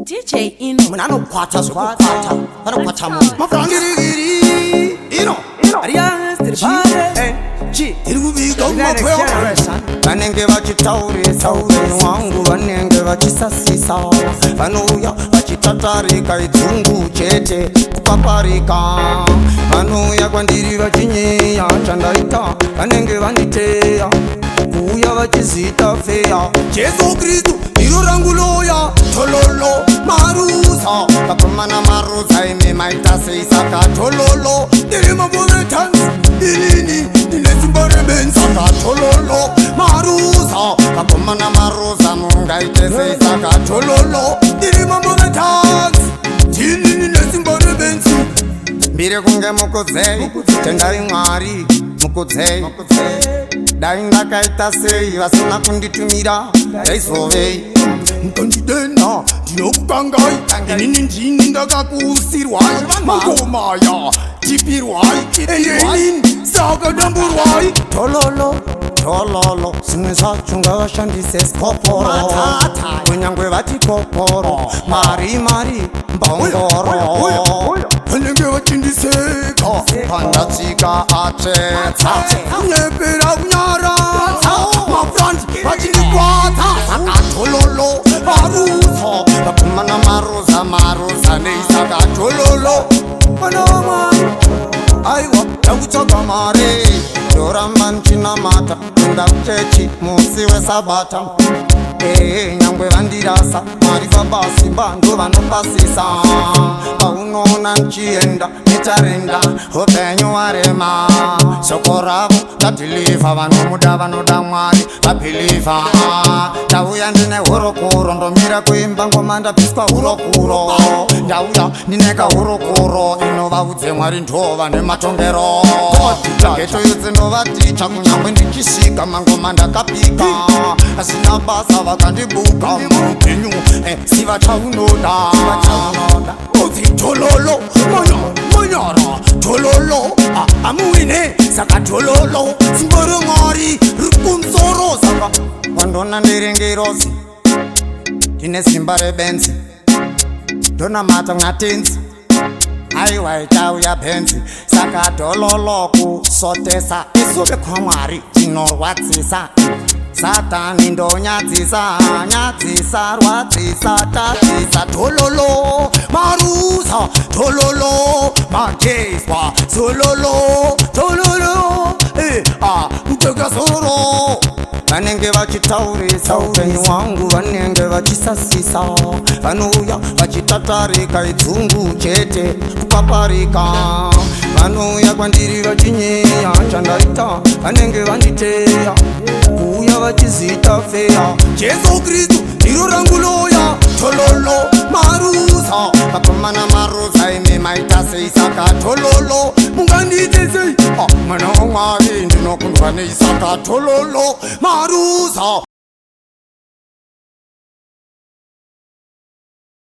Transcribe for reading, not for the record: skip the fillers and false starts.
DJ Ino. Munhu anokwata zvekukwata, vanokwata munhu. Mafrangirigiri ino tiri kubika mumapweya. Vanenge vachitaurisa upenyu hwangu, vanenge vachisasisa, vanouya vachitatarika, idzungu chete kupaparika. Vanouya kwandiri vachinyeya chandaita, vanenge vanditeya, kuuya vachizita feya. Jesu Kristu iro rangu loya, tololo maruza. Vakomana maruza, imi maita sei? Saka tololo, ndiri mambovetansi inini, ndine simba rebenzi. Saka tololo maruza. Vakomana maruza, mungaite sei? Saka tololo, ndiri mambovetansi inini, nesimba rebenzi. Mbiri kunge mukudzei, tendai Mwari, mukudzei. Dai ndakaita sei vasina kunditumira, ndaizovei? Mukandidena ndinokukangai, inini ndini ndakakusirwai mangomaya, tipirwai ende inini saka damburwai. Tololo tololo, zvimwe zvacho ngavashandise skoporo, kunyangwe vati koporo, mari mari mbongoro. Vanenge vachindiseka. Pandatsika atsvetsa. Kunyepera kunyaradza mafrandi vachindikwata, saka tololo varuza. Vakomana maruza, maruza nei? Saka tololo, vana vamwari, aiwa, ndakutsvaga mari, ndoramba ndichinamata, enda kuchechi musi wesabata. Ee, nyangwe vandirasa, Mwari baba simba ndo vanopasisa. Paunoona ndichienda netarenda, upenyu warema, shoko ravo ndadhilivha. Vanomuda, vanoda Mwari, vabhilivha. Ndauya ndine hurukuro, ndomira kuimba ngoma, ndabviswa hurukuro. Ndauya ndine kahurukuro, inovaudze Mwari ndova nematongero. Ghetto youth ndovaticha, kunyangwe ndichisvika mangoma ndakapika, asina basa vakandibuka muupenyu. Siva chaunoda. Udzi tololo manyara tololo amuwine, saka tololo simba remwari riri kumusoro, saka wandona ndiri ngirozi, ndine simba rebenzi, ndonamata mwatinzi, aiwa, ichauya bhenzi. Saka dhololo kusotesa, isu vekwamwari tinorwadzisa, Satani ndonyadzisa, nyadzisa, rwadzisa, tadzisa. Tololo maruza, tololo majeswa, sololo tololo kuteka soro. Vanenge vachitaurisa upenyu hwangu, vanenge vachisasisa, vanouya vachitatarika, idzungu chete kupaparika. Vanouya kwandiri vachinyeya chandaita, vanenge vanditeya, kuuya vachizita feya. Jesu Kristu ndiro rangu loya, tololo maruza. Vakomana maruza, imi maita sei? Saka tololo, mungandiite sei? Mwana wamwari, ndinokundwa nei? Saka tololo maruza.